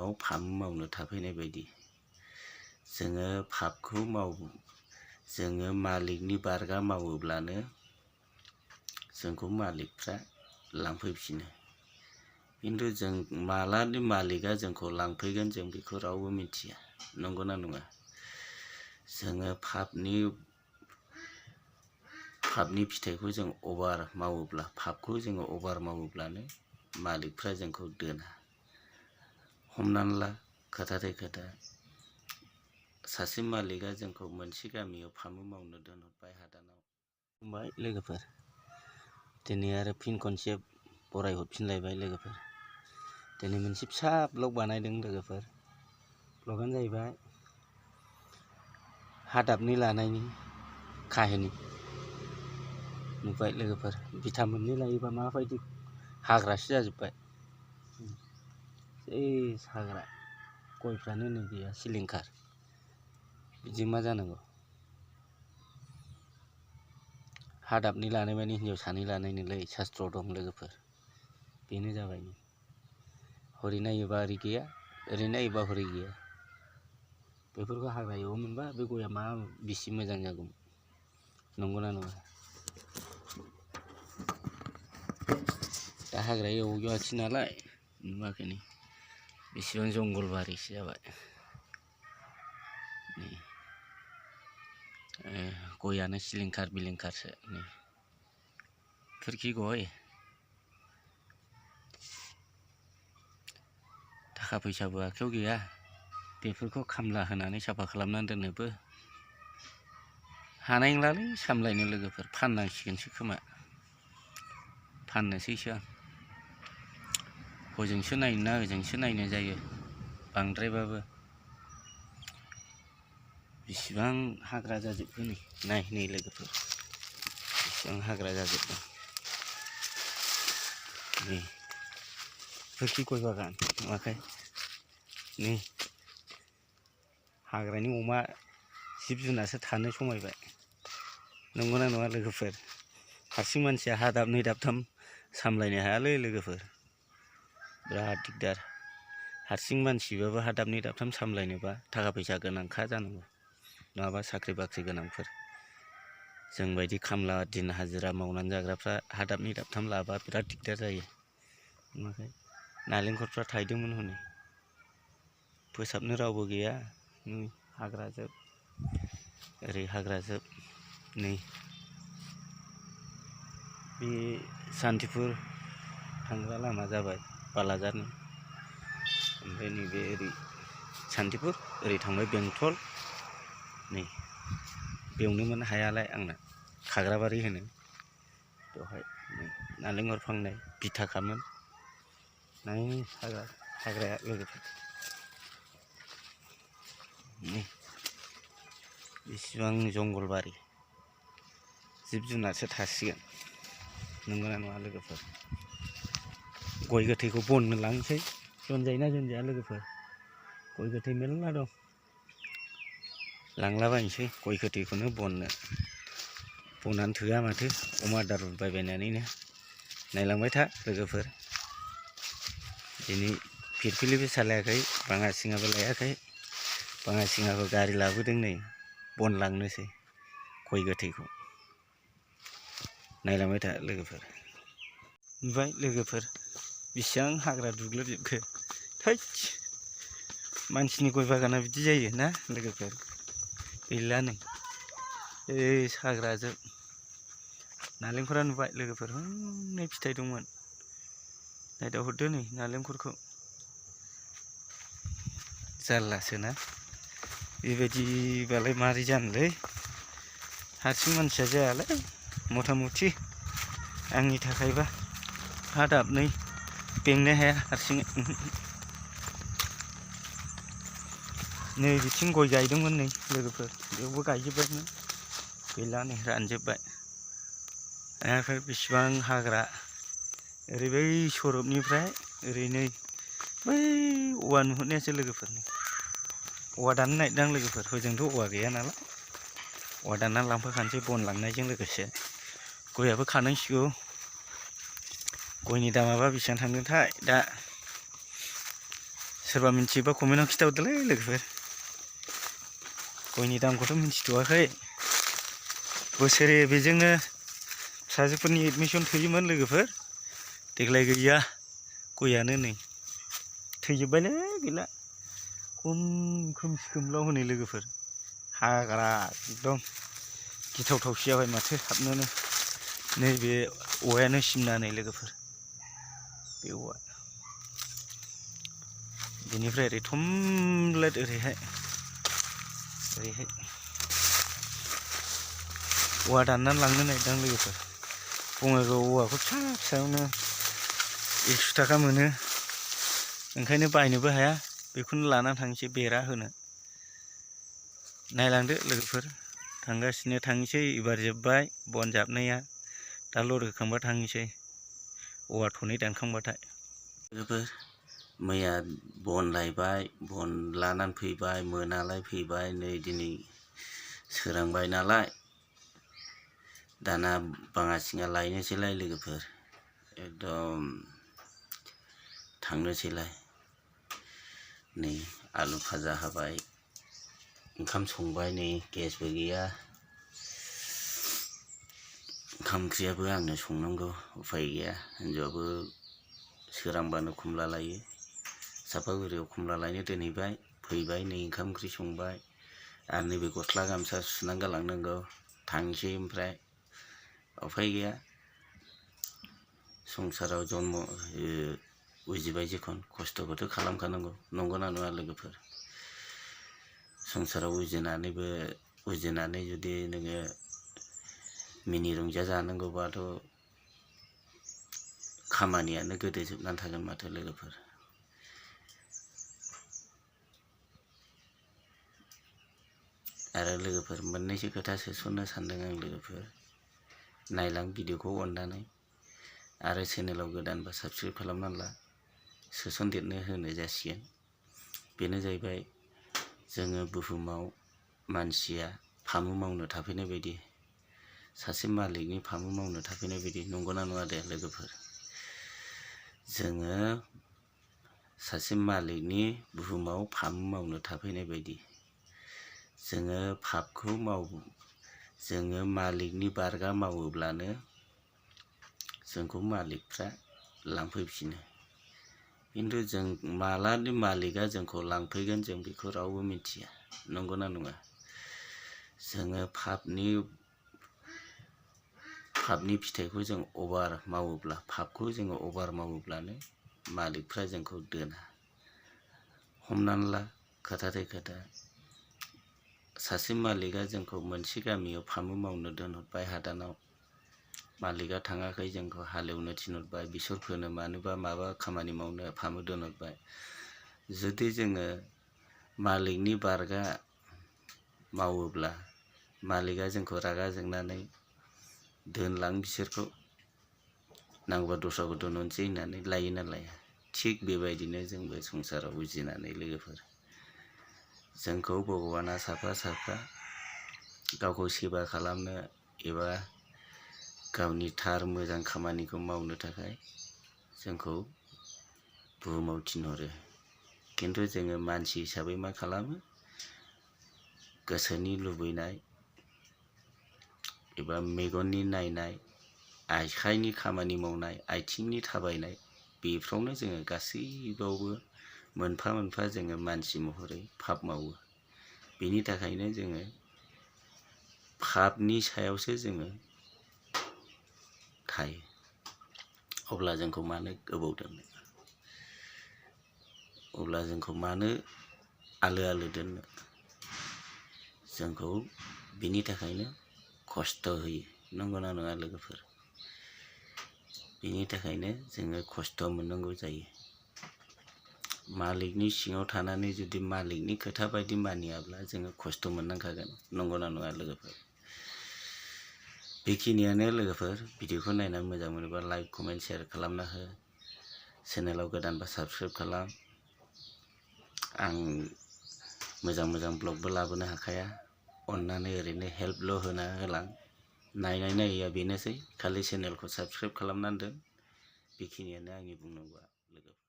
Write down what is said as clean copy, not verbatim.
न'आव फाम मावनो थाफैनाय बायदि जोङो फापखौ जोङो मालिकनि बारगा मावोब्लानो जोंखौ मालिकफ्रा लांफैफिनो। खिन्थु जों मालानि मालिकआ जोंखौ लांफैगोन जों बेखौ रावबो मिथिया, नंगौना नङा? जोङो फापनि फिथाइखौ जों अभार मावोब्ला, फापखौ जोङो अभार मावोब्लानो मालिकफ्रा जोंखौ दोना। हमनानै ला खोथाथे खोथा सासे मालिकआ जोंखौ मोनसे गामियाव फामु मावनो दोनहरबाय हादानाव। बुंबाय लोगोफोर, दिनै आरो फिन खनसे बरायहरफिनलायबाय लोगोफोर। दिनै मोनसे फिसा ब्लग बानायदों लोगोफोर। ब्लगानो जाहैबाय हादाबनि लानायनि काहिनि। नुबाय लोगोफोर, बिथा मोननै लायोबा माबायदि हाग्रासो जाजोब्बाय। सेस हाग्रा, गयफ्रानो नै गैया सिलिंखार। बिदि मा जानांगौ? हादाबनि लानाय माने हिनजाव सानै लानायनोलै सास्त्र दं लोगोफोर। बेनो जाबाय। हरै नायोबा ओरै गैया, ओरै नायोबा हरै गैया। बेफोरखौ हाग्रा एवोमोनबा बे गया मा बेसे मोजां जागौमोन, नंगौना नङा? दा हाग्रा एवजासै नालाय नुवाखै नै बेसेबां जंगलबारिसो जाबाय। गयानो सिलिंखार बिलिंखारसो नै खोरखि गय। थाखा फैसाबो आखायाव गैया, बेफोरखौ खामला होनानै साफा खालामनानै दोननोबो हानाय नंलालै सामलायनो लोगोफोर। फाननांसिगोनसो खोमा, फाननोसैसो आं। हजोंसो नायनो ना ओजोंसो नायनो जायो बांद्रायबाबो। बेसेबां हाग्रा जाजोबखो नै लोगोफोर, बेसेबां हाग्रा जाजोबदों। नै खोरखि गय बागान नुवाखै? नै हाग्रानि अमा जिब जुनारसो थानो समायबाय, नंगौना नङा लोगोफोर? हारसिं मानसिया हादाबनै दाबथाम सामलायनो हायालै लोगोफोर, बिराद दिगदार। हारसिं मानसिबाबो हादाबनै दाबथाम सामलायनोबा थाखा फैसा गोनांखा जानांगौ, नङाबा साख्रि बाख्रि गोनांफोर। जोंबायदि खामला दिन हाजिरा मावनानै जाग्राफ्रा हादाबनै दाबथाम लाबा बिराद दिगदार जायो। नुवाखै? नालेंखरफ्रा थायदोंमोन हनै, फोसाबनो रावबो गैया। हाग्राजोब, ओरै हाग्राजोब। नै बे सान्थिफुर थांग्रा लामा जाबाय बालाजारनि। ओमफ्राय नैबे ओरै सान्थिफुर, ओरै थांबाय बेंटल। नै बेवनोमोन हायालाय आंना, खाग्राबारि होनो बेवहाय। नै नालेंखर फांनाय बिथाखामोन। नाय हाग्राया लोगोफोर। बेसेबां जंगलबारि, जिब जुनारसो थासिगोन, नंगौना नङा लोगोफोर? गय गोथैखौ बननो लांसै, जनजायोना जनजाया लोगोफोर? गय गोथै मेरला दं, लांलाबायनोसै गय गोथैखौनो बननो। बनानो थोआ माथो अमा आदार बायबायनानैनो। नायलांबाय था लोगोफोर, दिनै फिरफिलिबो सालायाखै, बाङा सिङाबो लायाखै। बाङा सिङाखौ गारि लाबोदों नै बन लांनोसै गय गोथैखौ। नायलांबाय था लोगोफोर। नुबाय लोगोफोर, बेसेबां हाग्रा दुग्लोबजोबखो। थैस, मानसिनि गय बागाना बिदि जायो ना लोगोफोर? गैला नै ओइ हाग्राजोब। नालेंखरा नुबाय लोगोफोर, हनै फिथाइ दंमोन। नायदावहरदो नै नालेंखरखौ, जारलासोना। बेबायदिबालाय मारै जानोलै? हारसिं मानसिया जायालै मथा मथि, आंनि थाखायबा हादाबनै बेंनो हाया हारसिङै। नै बिथिं गय गायदोंमोन नै लोगोफोर, बेयावबो गायजोब्बायमोन, गैला नै रानजोब्बाय। आरो बेसेबां हाग्रा, ओरै बै सरबनिफ्राय ओरै नै बै औवा नुहुरनायासो लोगोफोर। औवा दाननो नागिरदों आं लोगोफोर, हजोंथ' औवा गैया नालाय। औवा दाननानै लांफाखानोसै बन लांनायजों लोगोसे। गयाबो खानांसिगौ। गयनि दामाबा बेसेबां थांदोंथाय दा? सोरबा मिन्थियोबा कमेन्टआव खिथाहरदोलै लोगोफोर। गयनि दामखौथ' मिन्थिथ'वाखै। बोसोरे बेजोंनो फिसाजोफोरनि एडमिसन थोयोमोन लोगोफोर। देग्लाय गैया गयानो नै थैजोब्बायलै गैला। खोमसि खोमलाव हनै लोगोफोर हाग्रा एकदम गिथावथावसो जाबाय माथो हाबनोनो। नैबे औवायानो सिमनानै लोगोफोर बे औवा बेनिफ्राय ओरै थमब्लेट ओरैहाय औवा दाननानै लांनो नागिरदों लोगोफोर। बङाइगाव औवाखौ फिसा फिसायावनो 100 थाखा मोनो। ओंखायनो बायनोबो हाया, बेखौनो लानानै थांसै बेरा होनो। नायलांदो लोगोफोर, थांसै एबार जोब्बाय बन जाबनाया। दा लड होखांबा थांसै औवा थनै दानखांबाथाय। लोगोफोर मैया बन लायबाय, बन लानानै फैबाय, मोनालाय फैबाय। नै दिनै सोरांबाय नालाय दाना बाङासिङा लायनोसैलाय लोगोफोर। एकदम थांनोसैलाय। नै आलु भाजा हाबाय, ओंखाम संबाय, नै गेसबो गैया। ओंखाम ओंख्रियाबो आंनो संनांगौ, उफाय गैया। हिन्जावाबो सोरांबानो खमला लायो। सापागुरियाव खमला लायनो दोनहैबाय, फैबाय नै ओंखाम ओंख्रि संबाय। आरो नैबे गस्ला गामसा सुनानै गालांनांगौ, थांसै ओमफ्राय उफाय गैया। संसाराव उजिबाय जेखन खस्थ'खौथ' खालामखानांगौ, नंगौना नङा लोगोफोर? संसाराव उजिनानै जुदि नोङो मिनि रंजा जानांगौबाथ' खामानियानो गोदोजोबनानै थागोन माथो लोगोफोर। आरो लोगोफोर मोननैसो खोथा सोसननो सानदों आं लोगोफोर। नायलां भिडिअखौ अननानै, आरो चेनेलाव गोदानबा साबस्क्राइब खालामनानै ला, सोसनदेरनो होनाय जासिगोन। बेनो जाहैबाय जोङो बुहुमाव मानसिया फामु मावनो थाफैनाय बायदि, सासे मालिकनि फामु मावनो थाफैनाय बायदि, नंगौना नङा दे लोगोफोर? जोङो सासे मालिकनि बुहुमाव फामु मावनो थाफैनाय बायदि। जोङो मालिकनि बारगा मावोब्लानो जोंखौ मालिकफ्रा लांफैफिनो। खिन्थु जों मालानि मालिकआ जोंखौ लांफैगोन जों बेखौ रावबो मिथिया, नंगौना नङा? जोङो पापनि फिथाइखौ जों पापखौ जोङो अभार मावोब्लानो मालिकफ्रा जोंखौ दोना। हमनानै ला खोथाथे खोथा, सासे मालिकआ जोंखौ मोनसे गामियाव फामु मावनो दोनहरबाय हादानाव। मालिकआ थाङाखै, जोंखौ हालेवनो थिनहरबाय, बेसर फोनो मानोबा माबा खामानि मावनो फामु दोनहरबाय। जुदि जोङो मालिकनि बारगा मावोब्ला मालिकआ जोंखौ रागा जोंनानै दोनलां बिसोरखौ, नांगौबा दस्राखौ दोनहरनोसै होननानै लायो ना लाया? थिग बेबायदिनो जोंबो संसाराव उजिनानै लोगोफोर, जोंखौ भगबाना साफा गावखौ सेबा खालामनो एबा गावनि थार मोजां खामानिखौ मावनो थाखाय जोंखौ बुहुमाव थिनहरो। खिन्थु जोङो मानसि हिसाबै मा खालामो? गोसोनि लुबैनाय एबा मेगननि नायनाय, आखाइनि खामानि मावनाय, आथिंनि थाबायनाय, बेफ्रावनो जोङो गासैबावबो मोनफा मोनफा जोङो मानसि महरै पाप मावो। बेनि थाखायनो जोङो पापनि सायावसो जोङो थायो। अब्ला जोंखौ मानो गोबाव दोननो? अब्ला जोंखौ मानो आलो आलो दोननो? जोंखौ बिनि थाखायनो खस्थ' होयो, नंगौना नङा लोगोफोर? बिनि थाखायनो जोङो खस्थ' मोननांगौ जायो। मालिकनि सिङाव थानानै जुदि मालिकनि खोथा बायदि मानियाब्ला जोङो खस्थ' मोननांखागोन, नंगौना नङा लोगोफोर? बेखिनियानो लोगोफोर। भिडिअखौ नायनानै मोजां मोनोबा लाइक, कमेन्ट, शेयार खालामना हो। चेनेलाव गोदानबा साबस्क्राइब खालाम। आं मोजां ब्लगबो लाबोनो हाखाया, अननानै ओरैनो हेल्पल' होलां। नायैया बेनोसै, खालि चेनेलखौ साबस्क्राइब खालामनानै दोन। बेखिनियानो आंनि बुंनांगौआ लोगोफोर।